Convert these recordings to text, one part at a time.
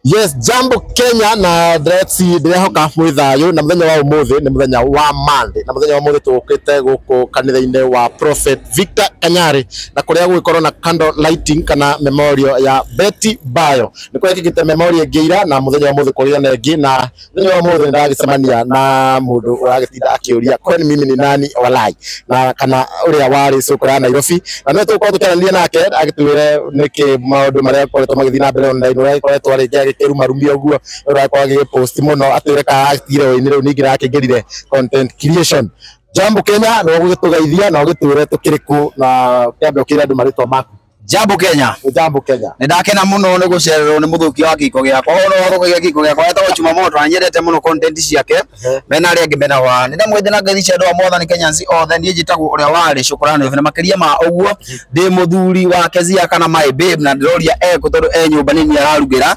Yes, jambo Kenya na ndretsi ndirehoka mwĩ thayũ na mũthenya wa ũmũthĩ nĩ mũthenya wa Monday na mũthenya wa ũmũthĩ tũkĩte gũkũ kanitha-inĩ wa Prophet Victor Kanyari na kũrĩa gũgĩkorwo na candle lighting kana memorial ya Betty Bayo. Nĩ kũrekĩkĩte memorial ĩngĩ ira na mũthenya wa ũmũthĩ kũrĩ ona ĩngĩ na mũthenya wa ũmũthĩ nĩndagĩcemania na mũndũ ũragĩtinda akĩũria kwani mimi ni nani walai na kana ũrĩa warĩ cũkũ ya Nairobi na nĩwe tũgũkorwo tũkĩaranĩria nake agĩtwĩre nĩkĩ maũndũ marĩa akoretwo magĩthiĩ na mbere online ũrĩa agĩkoretwo rĩngĩ agĩkĩrumarumia ũguo ũrĩa akorwo agĩgĩpost mũno atwĩre kana atigire wĩini rĩu ningĩ arakĩingĩrire content creation. Jambo Kenya no gũgĩtũgeithia na ũgĩtwĩre tũkĩrĩ kũ na kĩambe ũkĩre andũ marĩtwa maku. Jambo Kenya. Jambo Kenya. Nĩ ndakena mũno nĩ gũcererwo nĩ mũthũkia wa kĩiko gĩakwa. Ono wathũkagia kĩiko gĩakwa etagwo Chuma Moto na nyendete mũno content ciake. Mena arĩa angĩ mena wa. Nĩ ndamwĩte na ngeithi cia andũ a Mwathani Kenyans othe. Niĩ njĩtagwo ũrĩa warĩ Shukrani na makĩria ma ũguo ndĩ mũthuri wa Kezia kana my babe na ndĩroria ekũ tondũ e nyũmba nĩ niĩ ararugĩra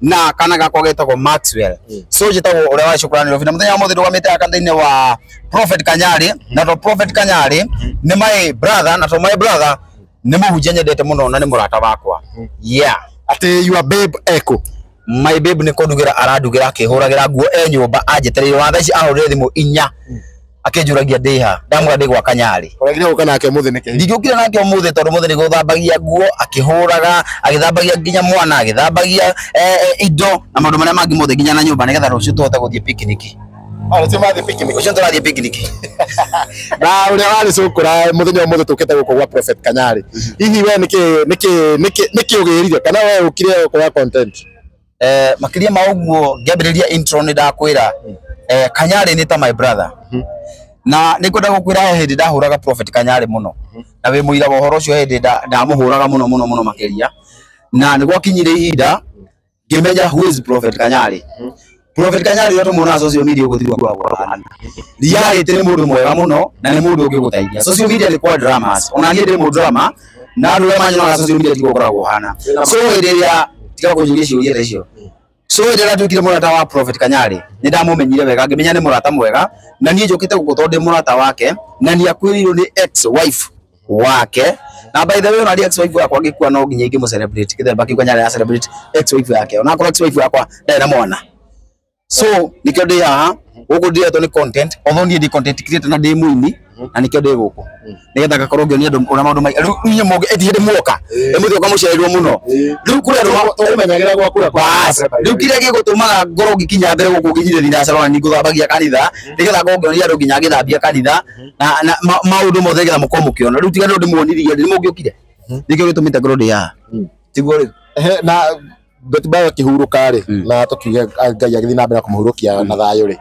na kana gakwa getagwo Maxwell. So njĩtagwo ũrĩa warĩ Shukrani na mũthenya wa ũmũthĩ ndũgamĩte haha thĩinĩ wa Prophet Kanyari na to Prophet Kanyari nĩ my brother na to my brother nĩ mũhunjia nyendete mũno na nĩ mũrata wakwa. Yeah. Atĩ your babe eko. My babe nĩ kũndugĩra arandugĩra akĩhũragĩra nguo e nyũmba anjetereire wa thaa ici ahũrire thimũ inya akĩnjũragia ndĩ ha ndamwĩra ndĩ gwa Kanyari. Ũregire gũka nake ũmũthĩ nĩkĩ? Ndingĩũkire nake ũmũthĩ tondũ ũmũthĩ nĩ gũthambagia nguo akĩhũraga agĩthambagia nginya mwana agĩthambagia indo na maũndũ marĩa mangĩ mothe nginya na nyũmba nĩgetha rũciũ tũhote gũthiĩ picnic. Rũciũ mathiĩ picnic. Rũciũ tũrathiĩ picnic. Na ũrĩa warĩ cũkũra mũthenya wa ũmũthĩ tũkĩte gũkũ gwa Prophet Kanyari. Hihi we nĩkĩ nĩkĩ nĩkĩ nĩkĩ ũgĩrire kana we ũkire gũkũ gwa content? Makĩria ma ũguo ngĩambĩrĩria intro nĩ ndakwĩra Kanyari nĩ ta my brother. Na nĩ ngwenda gũkwĩra he hĩndĩ ndahũraga Prophet Kanyari mũno. Na wĩ mũira wa ũhoro ũcio hĩndĩ ndamũhũraga mũno mũno mũno makĩria. Na nĩ gwakinyire ihinda ngĩmenya who is Prophet Kanyari. Prophet Kanyari ũrĩa tũmuonaga social media ũgũthiĩ kwa reality nĩ mũndũ mwega mũno na nĩ mũndũ ũngĩgũteithia. Social media nĩ kwa dramas. Ona niĩ ndĩ mũ drama na andũ arĩa manyonaga social media tiguo ũkoragwo ũhana. So hĩndĩ ĩrĩa tiga kũnjũria ciũria ta icio. So hĩndĩ ĩrĩa nduĩkire mũrata wa Prophet Kanyari nĩ ndamũmenyire wega ngĩmenya nĩ mũrata mwega na niĩ njũkĩte gũkũ tondũ ndĩ mũrata wake na nĩ akuĩrĩirwo nĩ ex wife wake. Na by the way ona ex wife yakwa ngĩkua no nginya ingĩmũ celebrate kĩthemba kĩu Kanyari ya celebrate ex wife yake. Ona akorwo ex wife yakwa ndarĩ na mwana. So nikio ndĩ haha gũkũ ndĩretwo nĩ content although niĩ ndĩ content creator na ndĩ mũini na nikio ndĩ gũkũ nĩgetha ngakorwo ngĩonia andũ ũrĩa maũndũ rĩu inyuĩ mũngĩ ĩti hĩndĩ muoka ĩmũthiĩ ũkamũcererwo mũno rĩu kũrĩ andũ Tũmenyagĩra gwa kura kwa rĩu kĩrĩa gĩgũtũmaga ngorwo ngĩkinya mbere gũkũ nginyire thinacara ona ningũthambagia kanitha nĩgetha ngorwo ngĩonia andũ nginya ngĩthambia kanitha na maũndũ mothe nĩgetha mũkorwo mũkĩona rĩu tiga nĩ ndĩmuonirie nĩ mũngĩũkire nĩkĩo gĩtũmĩte ngorwo ndĩ haha tiguo rĩu. Na Betty Bayo akĩhurũka rĩ na tũkiuge Ngai agĩthiĩ na mbere na kũmũhurũkia na thayũ rĩ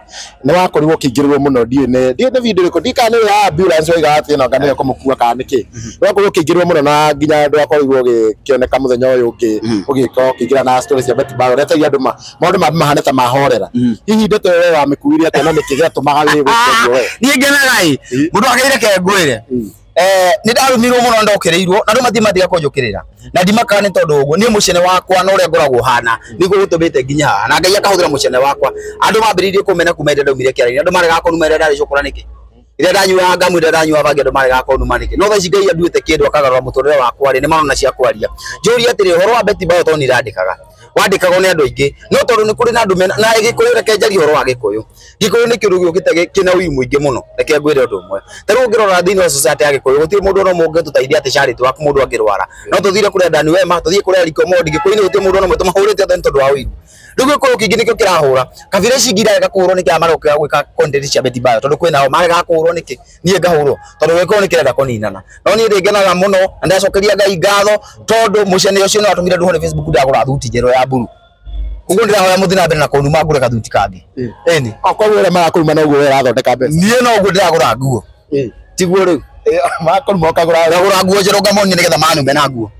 nĩ wakorirwo ũkĩingĩrĩrwo mũno ndiũĩ nĩ ndiũĩ nĩ video ĩrĩkũ ndiũĩ kana nĩ ya ambulance waigaga atĩ ĩno anga nĩyo kũmũkua kana nĩkĩ nĩ wakorirwo ũkĩingĩrĩrwo mũno na nginya ndwakorirwo ũgĩkĩoneka mũthenya ũyũ ũngĩ ũgĩkorwo ũkĩingĩra na story cia Betty Bayo ũrĩa andũ maũndũ mambe mahane ta mahorera. Hihi ndeto ĩyo wamĩkuire atĩa na nĩkĩ gĩatũmaga wĩ gwĩka ũguo we? Niĩ ngenaga ĩ mũndũ agĩire ke ngwĩre nĩ ndarumirwo mũno ndokĩrĩirwo na andũ mathiĩ matiga kũnjũkĩrĩra na ndimakaga nĩ tondũ ũguo niĩ mũcene wakwa na ũrĩa ngoragwo hana nĩguo gũtũmĩte nginya haha na Ngai akahũthĩra mũcene wakwa. Andũ mambĩrĩirie kũmena kuma hĩndĩ ndaumire kĩara-inĩ andũ maregaga kũnuma rĩrĩa ndarĩ cũkũra nĩkĩ rĩrĩa ndanyuaga ngamu rĩrĩa ndanyuaga bangi andũ maregaga kũnuma nĩkĩ no thaa ici Ngai anduĩte kĩndũ akagarũra mũtũrĩre wakwa rĩ nĩ marona cia kwaria. Njũrie atĩrĩ ũhoro wa Betty Bayo tondũ niĩ ndandĩkaga wandĩkagwo nĩ andũ aingĩ no tondũ nĩ kũrĩ na andũ mena na Gĩkũyũ reke njarie ũhoro wa Gĩkũyũ. Gĩkũyũ nĩ kĩndũ gĩũkĩte kĩna ũiru mũingĩ mũno reke ngwĩre ũndũ ũmwe. Ta rĩu ũngĩrora thĩinĩ wa society ya Gĩkũyũ gũtirĩ mũndũ ona ũmwe ũngĩtũteithia atĩ Charity waku mũndũ angĩrwara no tũthire kũrĩa Dani Wema tũthiĩ kũrĩa Rick Omondi Gĩkũyũ-inĩ gũtirĩ mũndũ ona ũmwe tũmahũrĩte othe nĩ tondũ wa ũiru. Rĩu Gĩkũyũ kĩingĩ nĩkĩo kĩrahũra kabira ici ingĩ irarega kũhũrwo nĩkĩ aya maroka gwĩka content cia Betty Bayo tondũ kwĩnao maregaga kũhũrwo nĩkĩ niĩ ngahũrwo tondũ Gĩkũyũ nĩkĩrenda kũninana no niĩ ndĩngenaga mũno na ndacokeria Ngai ngatho tondũ mũcene ũcio nĩ watũmire ndũhone Facebook ndagũra thuti njerũ ya mburu ũguo ndĩrahoya mũthiĩ na mbere na kũnuma ngũre gathuti kangĩ. Ĩni Okorwo ũrĩa marakũruma noguo we ũrathondeka mbeca. Niĩ noguo ndĩragũra nguo tiguo rĩu Marakũruma ũkagũra ndagũra nguo njerũ ngamonia nĩgetha manume na nguo.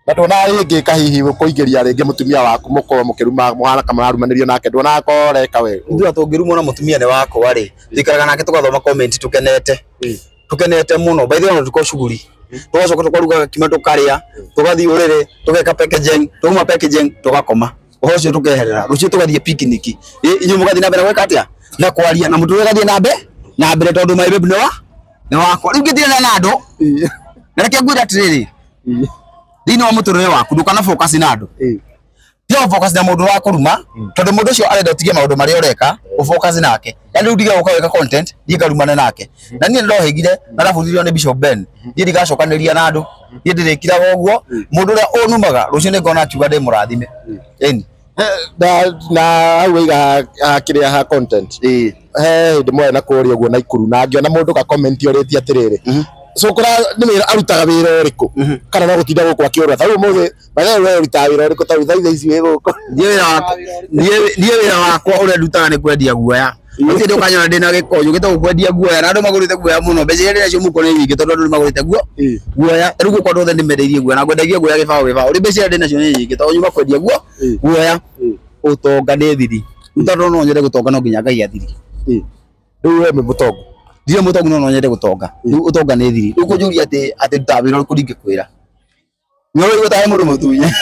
Na nduonaga rĩngĩ kahihi kũingĩria rĩngĩ mũtumia waku mũkorwo mũkĩruma mũhana ta mũrarumanĩrio nake nduonaga ko ũreka wega. Ithuĩ tũngĩrumwo na mũtumia nĩ wakwa rĩ tũikaraga nake tũgathoma comment tũkenete tũkenete mũno by the way ona tuko shughuli tũgacoka tũkaruga gakima tũkarĩa tũgathiĩ ũrĩrĩ tũgeka packaging tũkauma packaging tũgakoma ũhoro ũcio tũkeherera rũciũ tũgathiĩ picnic inyuĩ mũgathiĩ na mbere gwĩka atĩa na kwaria na mũtũrĩre ũgathiĩ na mbere tondũ my babe nĩ wakwa rĩu ngĩthire na andũ na reke ngwĩre atĩrĩrĩ thĩinĩ wa mũtũrĩre waku ndũkana focus na andũ. Tiga focus na mundu wa kuruma tondu mundu ucio arenda utige maundu maria ureka ufocus nake. Yani riu ndiga guka weka content ndie ngarumane nake. Na nie ndohigire na ndabundithirio ni Bishop Ben. Ndie ndigacokanĩria na andu. Ndie ndirikiraga uguo mundu uria unumaga rucio ningona akiuga ndi murathime. Eni na hau waiga kiria ha content. He hindi mwarĩ na kũrĩa ũguo Naikuru na ngĩona mũndũ ka comment orĩtie atĩrĩrĩ so kora nĩ wĩra arutaga wĩra ũrĩkũ kana no gũtinda gũkũ akĩũra ta rĩu ũmũthĩ bathe we ũrutaga wĩra ũrĩkũ ta rĩu thaa ici wĩ gũkũ. Niĩ wĩra wakwa ũrĩa ndutaga nĩ kwendia guoya. Gũtirĩ ũkanyona ndĩna gĩkonyo gĩtagwo kwendia guoya na andũ magũrĩte guoya mũno. Mbeca iria ndĩnacio mũhuko nĩ nyingĩ tondũ andũ nĩmagũrĩte guoya. Rĩu gũkũ andũ othe nĩmendeirie guoya na ngwendagia guoya gĩbaũ gĩbaũ. Rĩu mbeca iria ndĩnacio nĩ nyingĩ tondũ nyuma kwendia guoya. Ũtonga nĩ thiri. Rĩu tondũ no nyende gũtonga no nginya Ngai athirie. Rĩu we wĩ mũtongu? Ndirĩ mũtongu no no nyende gũtonga. Rĩu ũtonga nĩ thiri. Rĩu kũnjũria atĩ ndutaga wĩra ũrĩkũ ndingĩkwĩra. Nĩ ũraigua ta he mũndũ mũtunye.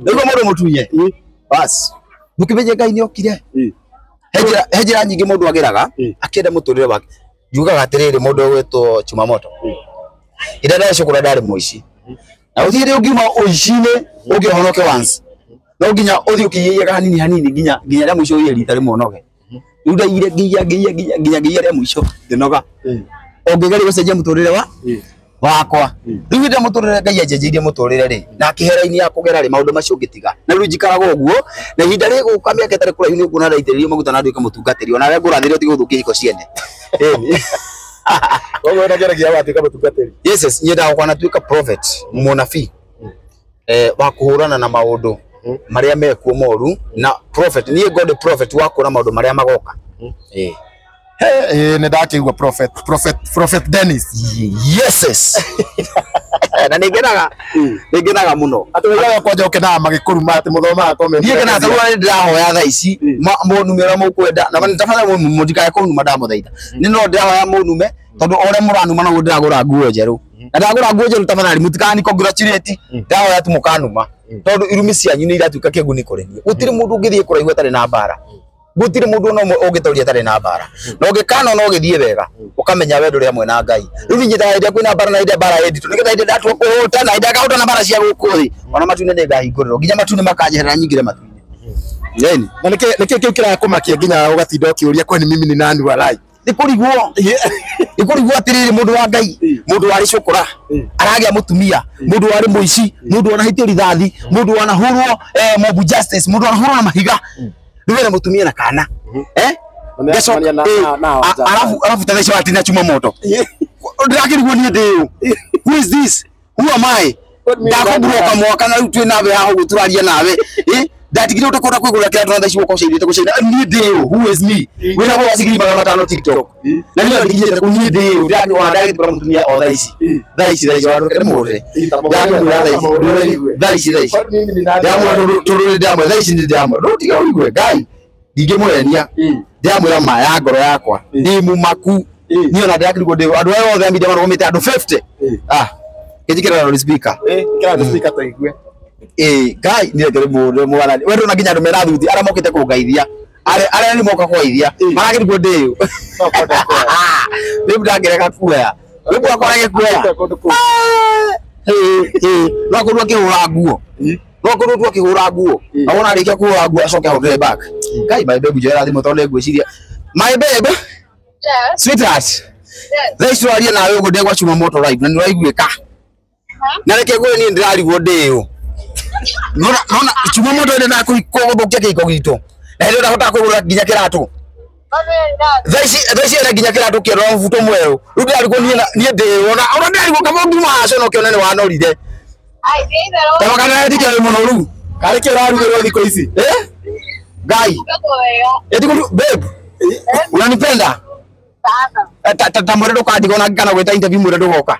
Ndaigua mũndũ mũtunye. Bas. Ndũkĩmenye Ngai nĩokire. He njĩra nyingĩ mũndũ ageraga akĩenda mũtũrĩre wake. Njugaga atĩrĩrĩ mũndũ ũgwĩtwo Chumamoto. Ĩrĩa ndacukũra ndarĩ mũici. Na gũtirĩ hĩndĩ ũngiuma ũici-inĩ ũngĩhonoke once. No nginya ũthiĩ ũkĩiyaiyaga hanini hanini nginya rĩa mũico ũiye rita rĩmwe ũnoge. Rĩu ndaiyire nginya nginya nginya nginya nginya rĩa mũico ngĩnoga. Ũngĩgeria gũcenjia mũtũrĩre wakwa. Rĩu hĩndĩ ĩrĩa mũtũrĩre Ngai anjenjeirie mũtũrĩre rĩ, na akĩhe raini ya kũgera rĩ, maũndũ macio ngĩtiga. Na rĩu njikaraga ũguo, na ihinda rĩgũka mĩaka ĩtarĩ kũraihu nĩũkuona ndaitĩrĩrio maguta na nduĩke mũtungatĩri. Ona arĩa ngũrathĩrĩria ũtige gũthũkia ihiko ciene. Koguo ũnageragia watuĩka mũtungatĩri? Yes, nyendaga gũkanatuĩka prophet, mũnabii wa kũhũrana na maũndũ marĩa mekuo moru na prophet. Niĩ God prophet wa kuona maũndũ marĩa magoka. Nĩ ndakĩigua prophet, prophet, prophet Dennis. Yes. Na nĩngenaga mũno. Atĩ wĩigaga kwanja ũkenaga magĩkũruma atĩ mũthomaga comment. Niĩ ngenaga tondũ nĩ ndĩrahoya thaa ici mũnume ũrĩa mũkwenda na tafadhali mũtikae kũnuma ndamũthaitha. Nĩ no ndĩrahoya mũnume tondũ o ũrĩa mũranuma noguo ndĩragũra nguo njerũ. Na ndagũra nguo njerũ tafadhali mũtikani congratulate. Ndĩrahoya tu mũkanuma tondũ irumi cianyu nĩ iratuĩka kĩguni kũrĩ niĩ. Gũtirĩ mũndũ ũngĩthiĩ kũraihu atarĩ na mbara. Gũtirĩ mũndũ ona ũmwe ũngĩtoria atarĩ na mbara. Na ũngĩkana no ũgĩthiĩ wega ũkamenya we ndũrĩ hamwe na Ngai. Rĩu niĩ nyitaga hĩndĩ ĩrĩa kwĩna mbara na hĩndĩ ĩrĩa mbara ĩ nditũ nĩgetha hĩndĩ ĩrĩa ndatua kũhũta na hĩndĩ ĩrĩa ngahũta na mbara cia gũkũ thĩ ona matu-inĩ nĩngahingũrĩrwo nginya matu nĩmakanjeherera nyingĩre matu-inĩ. Yeni. Na nĩkĩ kĩu kĩrakũmakia nginya ũgatinda ũkĩũria kwani mimi ni nani walai? Nĩkũrigwo. Nĩkũrigwo atĩrĩrĩ mũndũ wa Ngai, mũndũ warĩ cũkũra, aragĩa mũtumia, mũndũ warĩ mũici, mũndũ wanahĩtio rithathi, mũndũ wanahũrwo mob justice, mũndũ wanahũrwo na mahiga. Rĩu ena mũtumia na kana. Alafu thaa ici watina chuma moto. Ndĩrakĩrigwo niĩ ndĩ ũ? Who is this? Who am I? Ndakũburoka mwaka na rĩu twĩ nawe haha ũguo tũraria nawe. Ndatigire ũtakũhota kwĩgũrĩra kĩratũ na thaa ici gũka ũcainĩte gũcaina. Niĩ ndĩ ũ? Who is me? Wĩna gwa ciringi 500 TikTok. Na niĩ ndigĩte kũ niĩ ndĩ ũ? Ndagĩtwara mũtumia o thaa ici. Thaa ici ndũke ndĩmũhũrĩre. Ndakĩmwĩra thaa ici. Thaa ici thaa ici. Ndamwĩra tondũ nĩ ndamwĩra thaa ici nĩ ndamwĩra. No tiga ũigue Ngai. Ndingĩmũhenia. Ndĩramwĩra ma ya ngoro yakwa. Ndĩ mũmaku. Niĩ ona ndĩrakĩrigwo ndĩ ũ. Andũ aya othe a media marũgamĩte andũ 50. Kĩnjĩkĩra loudspeaker. Ĩkĩra loudspeaker tũigue. Ngai nĩ rekere mũndũ mwathani. We ndũna nginya andũ mena thuti arĩa mokĩte kũngeithia. Arĩa nĩ moka kũngeithia. Marakĩrigwo ndĩ ũ. Rĩu ndangĩrega kuoya. Rĩu gwakwa rege kuoya. No akorwo akĩhũra nguo. No akorwo tu akĩhũra nguo. Na wona arĩkia kũhũra nguo acoke ahũrĩre back. Ngai my baby njoera thimũ tondũ nĩngwĩciria. My babe. Sweetheart. Thaa ici tũraria nawe ũguo ndegwa chuma moto live na nĩũraiguĩka. Na reke ngwĩre niĩ ndĩrarigwo ndĩ ũ. Nona chuma moto ĩrĩa ndakũgũthũkia kĩhiko gitũ. Na hĩndĩ ĩyo ndahotaga kwĩgũrĩra nginya kĩratũ. Thaa ici ena nginya kĩratũ kĩerũ na mũbuto mwerũ. Rĩu ndĩrarigwo niĩ ndĩ ũ. Ona ndĩrarigwo kaba ngiuma haha no kĩone nĩ wanorire. Taba kana ndikĩrĩ mũno rĩu. Karĩ kĩ ũrarugĩrwo thikũ ici? Ngai. Babe. Unanipenda? Ta mwĩre ndũkandiga ona kana gwĩta interview mwĩre ndũgoka.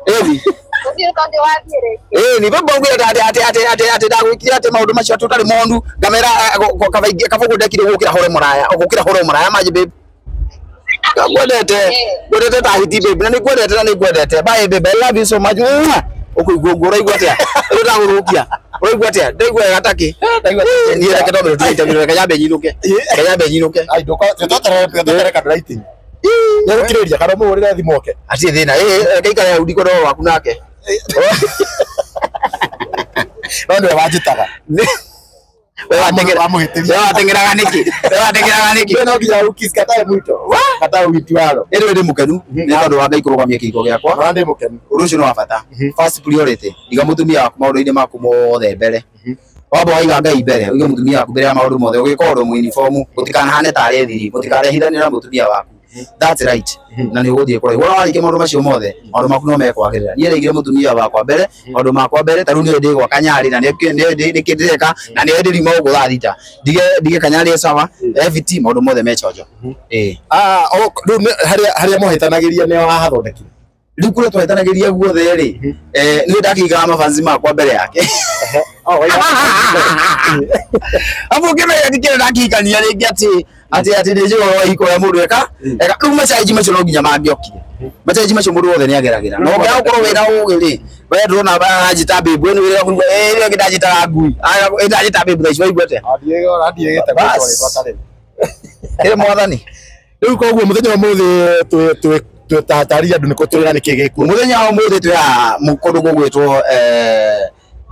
Ĩthi. Ni baba ngwira ati ati ati ati ati ndagwikire ati maundu macio ati utari mondu ngamera kaba uguo ndekire gukira hore muraya gukira hore muraya maji babe. Ngwendete ngwendete ta hiti babe na ningwendete na ningwendete bye babe I love you so much. Ukuigua uguo uraigua atia? Riu ndaguthukia. Uraigua atia? Ndaigua wega taki. Ndaigua niĩ reke ndomĩrwo tu interview reke nyambe nyinũke. Reke nyambe nyinũke. Ai ndũka tweterere tweterere handwriting. Nĩ gũkirĩria kana mũhũrĩre thimũ oke. Atirĩ thĩna. Reke ikare hau ndikwenda waku nake. No nĩwe wanjĩtaga. Wateng'eraga nĩkĩ? Wateng'eraga nĩkĩ? No nginya ũkiss katae mwito. Katae witwaro. Anyway, ndĩ mũkenu nĩ tondũ wa Ngai kũrũgamia kĩhiko gĩakwa. Na ndĩ mũkenu. Ũndũ ũcio nĩ wa bata. First priority, iga mũtumia waku maũndũ-inĩ maku mothe mbere. Wamba waiga Ngai mbere, ũige mũtumia waku mbere ya maũndũ mothe, ũgĩkorwo ũrĩ mũuniform, gũtikanahane tarĩ thiri, mũtikarehithanĩre na mũtumia waku. That's right. Na nĩ ũgũthiĩ kũraihu. Wona warĩkia maũndũ macio mothe, maũndũ maku no mekwagĩrĩra. Niĩ ndaigire mũtumia wakwa mbere, maũndũ makwa mbere, ta rĩu nĩwe ndĩ gwa Kanyarĩ na nĩkĩ ndĩreka na nĩwe ndĩriuma gũkũ thaa 6. Ndige Kanyarĩ e sawa, FT maũndũ mothe me chonjo. Ĩĩ. Rĩu harĩa mũhĩtanagĩria nĩ wahathondekire. Rĩu kũrĩa twahĩtanagĩria guothe rĩ, nĩ ndakĩigaga mabanzi makwa mbere yake. Abu ngĩmenya ndikĩrĩ ndakĩhikania rĩngĩ atĩ nĩ njũĩ ũhoro wa ihiko ũrĩa mũndũ eka eka. Rĩu macaĩnji macio no nginya mangĩokire. Macaĩnji macio mũndũ wothe nĩageragĩra. Na ũngĩaga gũkorwo wĩna ũgĩ rĩ, we ndũrona aranjĩta babe, we nĩ wĩra kũigua, ĩrĩa ĩngĩ ndanjĩtaga ngui. Ndanjĩta babe thaa ici waigua atĩa? Kĩrĩ mwathani. Rĩu koguo mũthenya wa ũmũthĩ twĩtatarĩria andũ nĩkũ tũrĩ na nĩkĩ gĩkuo. Mũthenya wa ũmũthĩ twĩ haha kũndũ gũgwĩtwo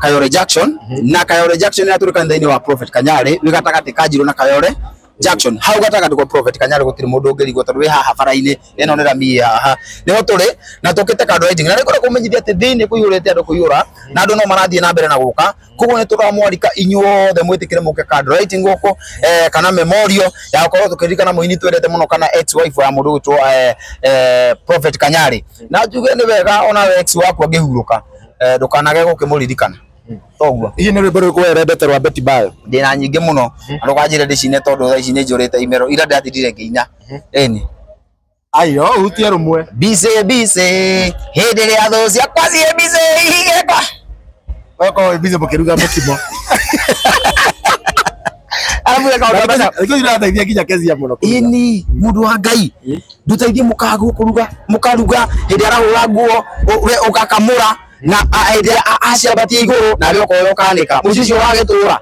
Kayore Junction, na Kayore Junction ĩrĩa tũrĩ kanitha-inĩ wa Prophet Kanyarĩ, wĩ gatagatĩ ka Njirũ na Kayore Junction. Hau gatagatĩ kwa Prophet Kanyarĩ gũtirĩ mũndũ ũngĩrigwo tondũ wĩ haha bara-inĩ ĩno nĩ rami ĩ haha. Nĩho tũrĩ na tũkĩte kando lighting. Na nĩngwenda kũmenyithia atĩ thĩinĩ kũihũrĩte andũ kũihũra na andũ no marathiĩ na mbere na gũka. Koguo nĩ tũramwarika inyuothe mwĩtĩkĩre mũke kando lighting gũkũ, kana memorial ya gũkorwo tũkĩririkana mũini twendete mũno kana ex wife ya mũndũ ũgwĩtwo Prophet Kanyarĩ. Na njuge nĩ wega ona ex waku angĩhurũka, ndũkanage gũkĩmũririkana. Toguo. Hihi nĩ rwĩmbo rũrĩkũ wendete rwa Betty Bayo? Ndĩna nyingĩ mũno na ndũkanjĩre ndĩcine tondũ thaa ici nĩ njũrĩte imero ira ndatindire ngĩina. Ĩni. Ayo, hutie rũmwe. Bice bice hĩndĩ ĩrĩa thũ ciakwa ciĩ bice igekwa. Okorwo wĩ bice mũkĩruga mũkimo. Arabu eka ũndũ mbeca. Thikũ ici irateithia nginya Kezia mũno kũruga. Ĩni, mũndũ wa Ngai. Ndũteithie mũkagu kũruga, mũkaruga hĩndĩ arahũra nguo, we ũgakamũra na hĩndĩ ĩrĩa aciambatia igũrũ na rĩo ũkoya ũkanĩka. Mũciĩ ũcio wagĩtũra.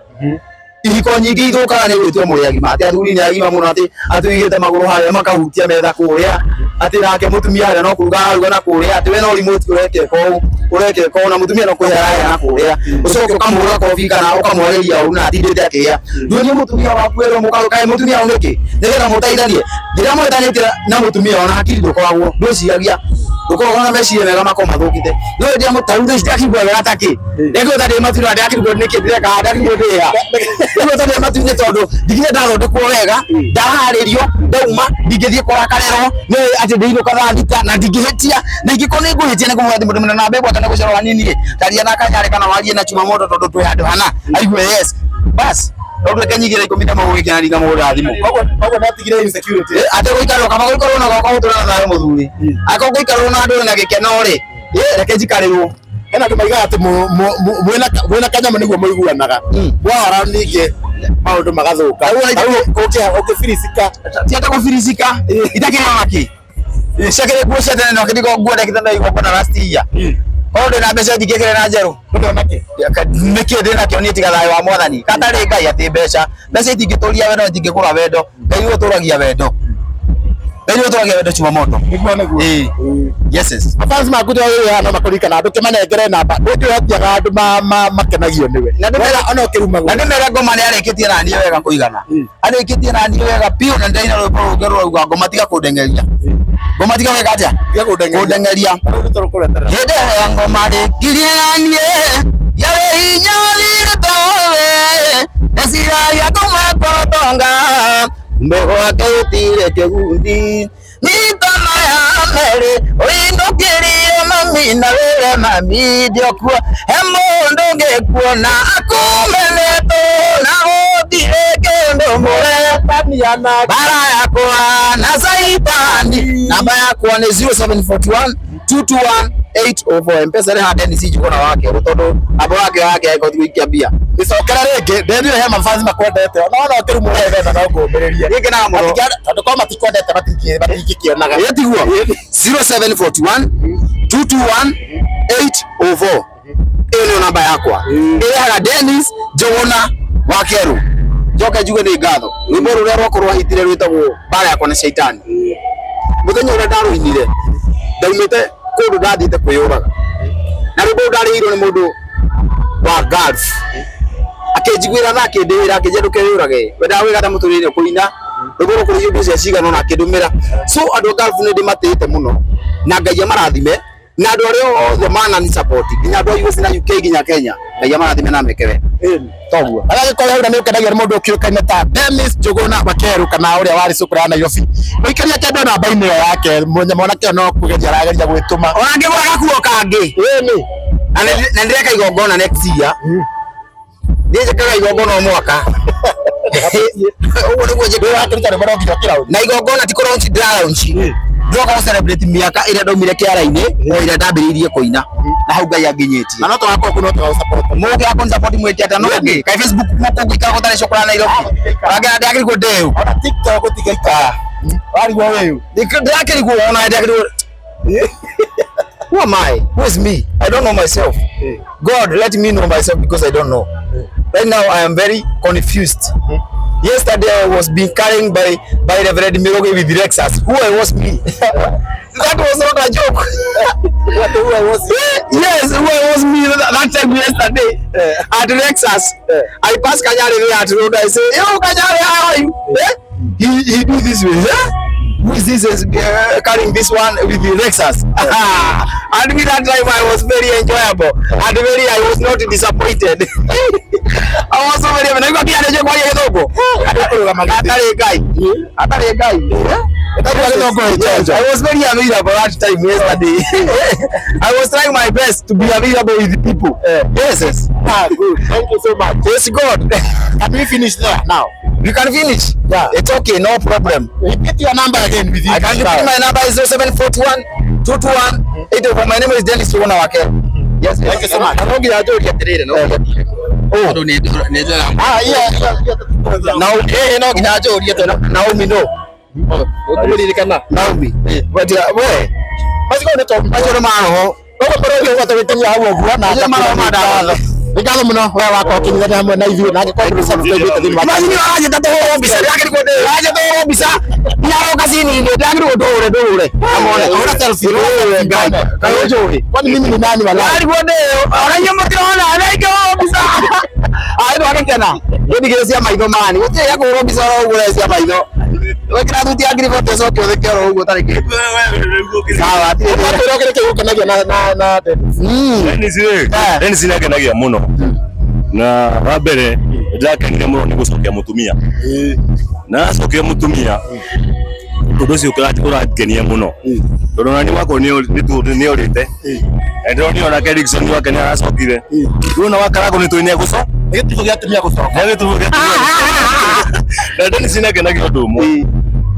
Ihiko nyingĩ ithũkaga nĩ gwĩtua mũrĩ agima. Atĩ athuri nĩ agima mũno atĩ atũigĩte magũrũ harĩa makahutia metha kũrĩa. Atĩ nake mũtumia harĩa no kũruga araruga na kũrĩa. Atĩ we no remote ũrekeka ũũ, ũrekeka ũũ na mũtumia no kũhea arahea na kũrĩa. Ũcoke ũkamũhũra kobi kana ũkamwarĩria ũru na atindĩte akĩhĩa. Nduonie mũtumia waku werwo mũkaruga mũtumia ũyũ nĩkĩ? Nĩgetha mũteithanie. Rĩrĩa mũhĩtanĩtie na mũtumia ona hakiri ndũkoragwo, ndwĩciragia. Ndũkoragwo na meciria mega makoragwo mathũkĩte. No hĩndĩ ĩrĩa mũtarũ thaa ici ndakĩigua wega ta kĩ? Ndekĩgua ta ndĩ matu-inĩ, ndakĩrigwo nĩkĩ ndĩreka haha, ndakĩrigwo ndĩ ha. Ndekĩgua ta ndĩ matu-inĩ tondũ ndigire ndathondekwo wega, ndaharĩrio, ndauma, ndingĩthiĩ kũrakarĩrwo, nĩ atĩ ndĩinũka thaa 6 na ndingĩhĩtia. Na ingĩkorwo nĩ ngũhĩtia nĩ ngũmwĩra atĩ mũndũ mũnene na mbembe kana gũcererwo hanini rĩ, taria na Kanyarĩ kana warie na Chuma Moto tondũ twĩ handũ hana. Aigue yes. Bas. Tondũ reke nyigĩre 10 na mũgũgĩkena ndina mũhũrĩra thimũ. Koguo ndatigire insecurity. Atĩ gũikarwo kaba gũikarwo na gwakwa gũtũra na thayũ mũthuri. Akorwo gũikarwo na andũ na gĩkeno rĩ, reke njikarĩrwo. Hena andũ maigaga atĩ mwĩna kanyamũ nĩguo mũiguanaga. Mwahara ningĩ maũndũ magathũka. Rĩu ũkĩbirisika. Ti atĩ gũbirisika, itakĩrĩ ona kĩ. Ciakĩrĩ nguo cia tene no kĩndĩko nguo ndekĩte na igongona last year. Korwo ndĩna mbeca ndingĩkĩre na njerũ. Ndũrona kĩ? Nĩkĩ ndĩnakĩo niĩ tiga thayũ wa mwathani. Katarĩ Ngai atĩ mbeca. Mbeca itingĩtũria wendo, itingĩgũra wendo. Ngai nĩwe ũtũragia wendo. Ngai nĩwe ũtũragia wendo Chuma Moto. Nĩguo nĩguo. Ĩĩ. Yes, yes. Mafans maku nĩ haha no makũririkana ndũkĩmanengere namba. Ndũkĩhatiaga andũ makenagio nĩwe. Na ndĩmere Ona ũkĩrumagwo. Na ndĩmere ngoma nĩ arĩkĩtie na niĩ wega kũigana. Arĩkĩtie na niĩ wega biũ na ndĩraina rwĩmbo rũngĩ rũrauga ngoma tiga kũndengeria. Ngoma tiga gwĩka atĩa? Tiga kũndengeria. Kũndengeria. Rĩu nĩ tũrũkũreterera. Hĩndĩ ĩrĩa ngoma rĩkirie na niĩ, yarĩ hinya thirĩtowe, ndeciragia kuma tonga, kumbe gwake gũtirĩ kĩgundi. Mita maya merĩ, ũinũkĩrie mami na wĩre mami ndĩokua, he mũndũ ũngĩkuona akũmenetwo na gũtirĩ kĩndũ mũretania bara yakwa na Saitani. Namba yakwa nĩ 0741 221 804. M-Pesa rĩ haha Dennis Njuguna wa kerũ tondũ namba wake wake agĩkorwo ti gũikia mbia. Icokera rĩngĩ ndendire he mafans makwendete ona ona ũkĩrumwo wega no ngũmĩrĩrie. Gĩkĩ na mũno. Tondũ korwo matikwendete matingĩkĩonaga. Ĩĩ tiguo 0741 221 804. Ĩyo nĩyo namba yakwa. Ĩrehaga Dennis Njuguna wa kerũ. Njoke njuge nĩ ngatho. Rwĩmbo rũrĩa rwakorwo rwahitire rwĩtagwo Bara Yakwa na Shaitani. Muthenya uria ndaruinire ndaumite kundu ndathiite kwiyuraga na rwimbo rũu ndarĩhirwo nĩ mũndũ wa Gulf akĩnjiguĩra tha akĩndĩhĩra akĩnjĩra ndũkeyũrage wendaga gwĩka ta mũtũrĩre kũina rwĩmbo rũu kũrĩhio mbeca cigana ũna akĩndũmĩra. So andũ a Gulf nĩ ndĩmatĩĩte mũno na Ngai amarathime na andũ arĩa othe manani support nginya andũ a US na UK nginya Kenya Ngai amarathime na meke wega toguo. Agagĩkorwo hau na nĩ ũkenagio nĩ mũndũ ũkĩũkaine ta Dennis Njuguna Wakeru kana ũrĩa warĩ cukuru ya Nairobi. Mũikaria kendo namba-inĩ ĩyo yake mwanake ũyũ no kũgeria arageria gwĩtũma. Ona ngĩgũra gakuo kangĩ Ĩni. Na ndĩreka igongona next year. Niĩ njĩkaga igongona o mwaka. Ũguo nĩguo njĩkaga. Ndĩrakĩruta rwĩmbo no nginya ũkĩraũnji. Na igongona ti kũraunji ndĩraraunji. Ndĩroka gũ celebrate mĩaka ĩrĩa ndaumire kĩara-inĩ o ĩrĩa ndambĩrĩirie kũina na hau Ngai anginyĩtie. Na no tũgakorwo kũu no tũgagũ-support. Mũngĩ akũn support mwĩke atĩa no ngĩ kai Facebook mũkũngĩikara gũtarĩ cukura Nairobi. Wangĩra ndĩrakĩrigwo ndĩũ. Ona TikTok ũtingĩikara. Warigwo wĩũ. Ndĩrakĩrigwo ona ndĩrakĩrigwo. Who am I? Who is me? I don't know myself. God, let me know myself because I don't know. Right now, I am very confused. Yesterday, I was being carried by Reverend Miroge with Lexus. Who I was me? That was not a joke. What, who I was? Yes, who I was me that time yesterday at Lexus. I passed Kanyari there at road. I say, yo, Kanyari, how are you? He do this way. Who is this carrying this one with the Lexus? And with that drive, I was very enjoyable. And very, I was not disappointed. I was so very happy. I was very available that time yesterday. I was trying my best to be available with the people. Yes, yes. Ah, good. Thank you so much. Yes, God. Can we finish there now? You can finish. Yeah. It's okay, no problem. Repeat your number again with you. I can repeat my number is 0741 221 804. My name is Dennis Njuguna Wakeru. Yes, thank you so much. Oh. Ah, yeah. Now, no, Naomi, no. Naomi. But where? Ngatho muno we wakwa ũkĩnyitanĩra hamwe na ithuĩ na angĩkorwo ndũrĩ subscribe thĩinĩ wa Imagine ũranjĩta tũhũrwo mbica ndĩrakĩrigwo ndĩranjĩta tũhũrwo mbica nĩaroka cini-inĩ ndĩrakĩrigwo ndũhũre ndũhũre hũra selfie Ngai kaĩ ũnjũĩ kwani mimi ni nani walai Arigwo ndĩyo ona inyuĩ mũtirona nĩngĩhũrwo mbica arĩ twagĩkena gĩthigĩrĩ cia maitho mani gũtirĩ gĩa kũhũrwo mbica oro ũguo cia maitho wekĩra thuti ya ngiri bote ũcoke ũtheke oro ũguo ũtarĩ kĩndũ sawa Ũratwĩra kĩrĩa gĩgũkenagia na Dennis. Dennis rĩ Dennis nĩangenagia mũno na wa mbere ndĩrakenire mũno nĩ gũcokia mũtumia na acokia mũtumia ũndũ ũcio ũrangenia mũno tondũ nani wakwa nĩorĩte na ndĩronire onake Dickson wake nĩaracokire rĩu ona wakaragwo nĩ tũĩ nĩegũcoka Nĩ gĩtugũ gĩa atumia gũcoka nĩ gĩtugũ gĩa atumia na Dennis nĩangenagia ũndũ ũmwe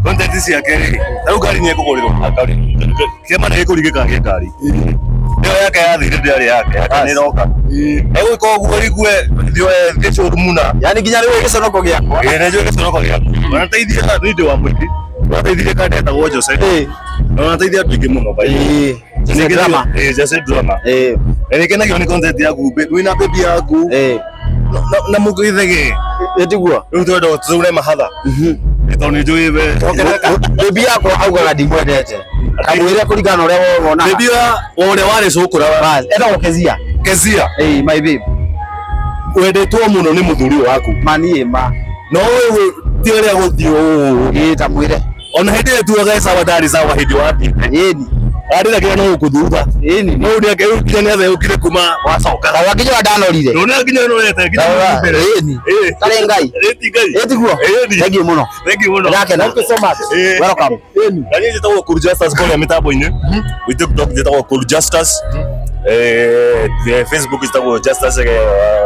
content ciake rĩ ta rĩu ngari nĩekũgũrĩrwo kĩama nĩgĩkũringĩka kĩa ngari ĩyo yake yathire ndĩarĩ yake yake nĩroka egwĩka ũguo rigue thiĩ showroom na yani nginya rĩu gĩconoko gĩakwa ĩĩ nĩnjũĩ gĩconoko gĩaku wanateithia nĩ ndĩ wa mũingĩ wanateithirie kanda etagwo Jose na wanateithia andũ aingĩ mũno by Jose Drama. Jose Drama na nĩkenagio nĩ content yaku wĩna baby yaku na mũgĩthege ĩtiguo rĩu twenda tũre mahatha tondũ nĩ njũĩ we baby yakwa augaga ndimwendete kamwĩre kũringana na ũrĩa wonaga baby wa ũrĩa warĩ cũkũra etagwo Kezia Kezia my babe wendetwo mũno nĩ mũthuri waku mani ma no ũyũ ti ũrĩa gũthiĩ ũũ ĩĩ ta mwĩre ona hĩndĩ ĩrĩa tuaga sawa ndarĩ sawa hĩndĩ wathiĩte ĩni arĩragira no gũkũthutha ĩni no ũrĩa nginya nĩatheũkire kuma wacoka tawa nginya ndanorire ndona nginya norete nginya mbere ĩni tarĩ Ngai ĩti Ngai ĩtiguo ĩni thank you mũno thank you mũno Ndakena. Thank you so much. Welcome. Na niĩ njĩtagwo Kuru Justus kũrĩa mĩtambo-inĩ gwĩ TikTok njĩtagwo Kuru Justus Facebook njĩtagwo Justus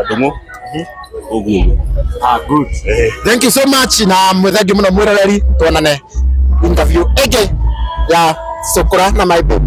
Ndung'u ũguo. Ah, good. Thank you so much na thank you muno mwiroreri tuonane interview ĩngĩ ya Sukura na my babe.